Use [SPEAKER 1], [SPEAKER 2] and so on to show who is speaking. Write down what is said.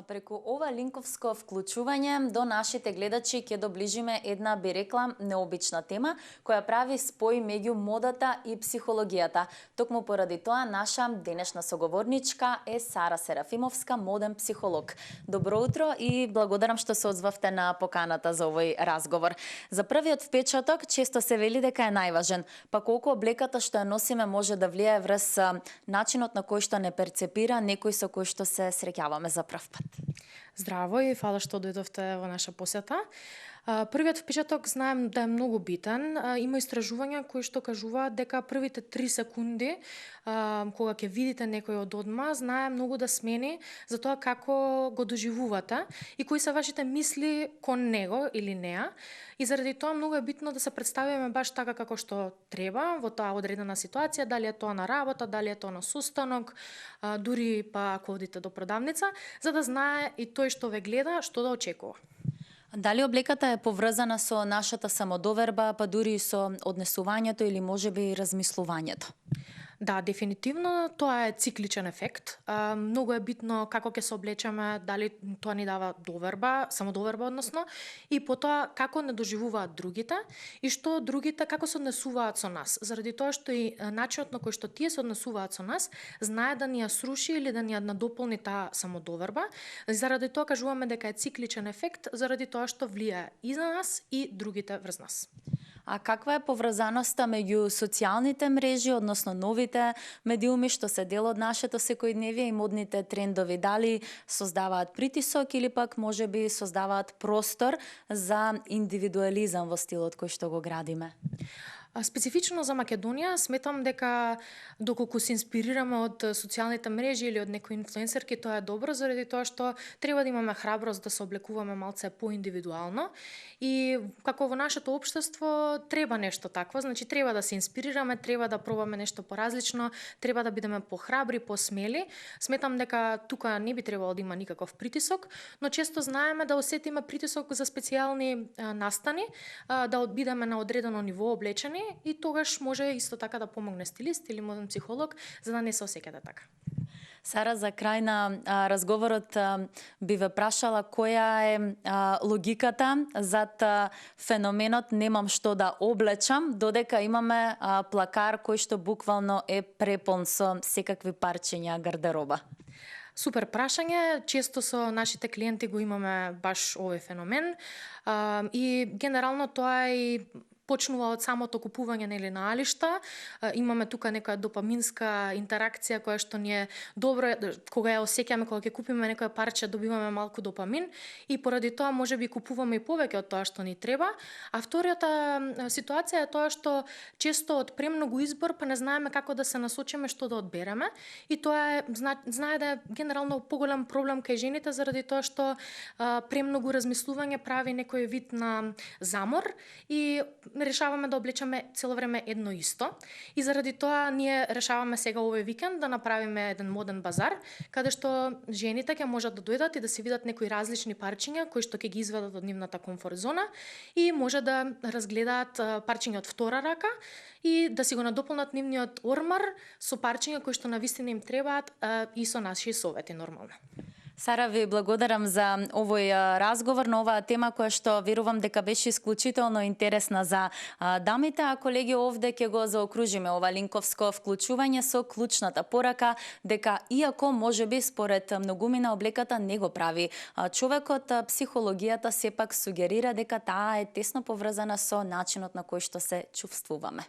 [SPEAKER 1] Преку ова линковско вклучување до нашите гледачи ќе доближиме една, би рекла, необична тема, која прави спој меѓу модата и психологијата. Токму поради тоа, наша денешна соговорничка е Сара Серафимовска, моден психолог. Добро утро и благодарам што се одзвавте на поканата за овој разговор. За првиот впечаток често се вели дека е најважен, па колку облеката што ја носиме може да влијае врз начинот на кој што не перцепира некој со кој што се среќаваме за прв пат.
[SPEAKER 2] Здраво и фала што дојдовте во наша посета. Првиот впечаток знаем да е многу битен. Има истражувања кои што кажуваат дека првите 3 секунди кога ќе видите некој од одма, знае многу да смени за тоа како го доживувате и кои се вашите мисли кон него или неа. И заради тоа многу е битно да се представиме баш така како што треба во таа одредена ситуација, дали е тоа на работа, дали е тоа на состанок, дури па ако одите до продавница, за да знае и тој што ве гледа што да очекува.
[SPEAKER 1] Дали облеката е поврзана со нашата самодоверба, па дури и со однесувањето или можеби и размислувањето?
[SPEAKER 2] Да, дефинитивно тоа е цикличен ефект. Многу е битно како ќе се облечеме, дали тоа ни дава доверба, самодоверба односно, и потоа како не доживуваат другите и што другите како се однесуваат со нас. Заради тоа што и начинот на кој што тие се однесуваат со нас, знае да ни ја сруши или да ни ја надополни таа самодоверба. Заради тоа кажуваме дека е цикличен ефект, заради тоа што влијае и на нас и другите врз нас.
[SPEAKER 1] А каква е поврзаноста меѓу социјалните мрежи, односно новите медиуми што се дел од нашето секојдневие и модните трендови? Дали создаваат притисок или пак можеби создаваат простор за индивидуализам во стилот кој што го градиме?
[SPEAKER 2] Специфично за Македонија сметам дека доколку се инспирираме од социјалните мрежи или од некои инфлуенсерки, тоа е добро заради тоа што треба да имаме храброст да се облекуваме малце поиндивидуално и како во нашето општество треба нешто такво, значи треба да се инспирираме, треба да пробаме нешто поразлично, треба да бидеме похрабри, посмели. Сметам дека тука не би требало да има никаков притисок, но често знаеме да осетиме притисок за специјални настани, да бидеме на одредено ниво облечени и тогаш може исто така да помогне стилист или моден психолог за да не се осеќате така.
[SPEAKER 1] Сара, за крај на разговорот би ве прашала која е логиката зад феноменот немам што да облечам, додека имаме плакар кој што буквално е препон со секакви парчиња гардероба.
[SPEAKER 2] Супер прашање, често со нашите клиенти го имаме баш овој феномен и генерално тоа е почнува од самото купување нели на алишта. Имаме тука некоја допаминска интеракција која што ни е добро кога ја осеќаме, кога ќе купиме некоја парче, добиваме малку допамин и поради тоа можеби купуваме и повеќе од тоа што ни треба. А вториот ситуација е тоа што често од премногу избор па не знаеме како да се насочиме што да одбереме и тоа е знае да е генерално поголем проблем кај жените заради тоа што премногу размислување прави некој вид на замор и решаваме да облечеме цело време едно исто и заради тоа ние решаваме сега овој викенд да направиме еден моден базар каде што жените ќе можат да дојдат и да се видат некои различни парчиња кои што ќе ги извадат од нивната комфорт зона и може да разгледаат парчиња од втора рака и да си го надополнат нивниот ормар со парчиња кои што навистина им требаат и со наши совети нормално.
[SPEAKER 1] Сара, ви благодарам за овој разговор на оваа тема која што верувам дека беше исклучително интересна за дамите, а колеги овде ќе го заокружиме ова линковско вклучување со клучната порака дека иако можеби според многумина облеката не го прави човекот, психологијата сепак сугерира дека таа е тесно поврзана со начинот на кој што се чувствуваме.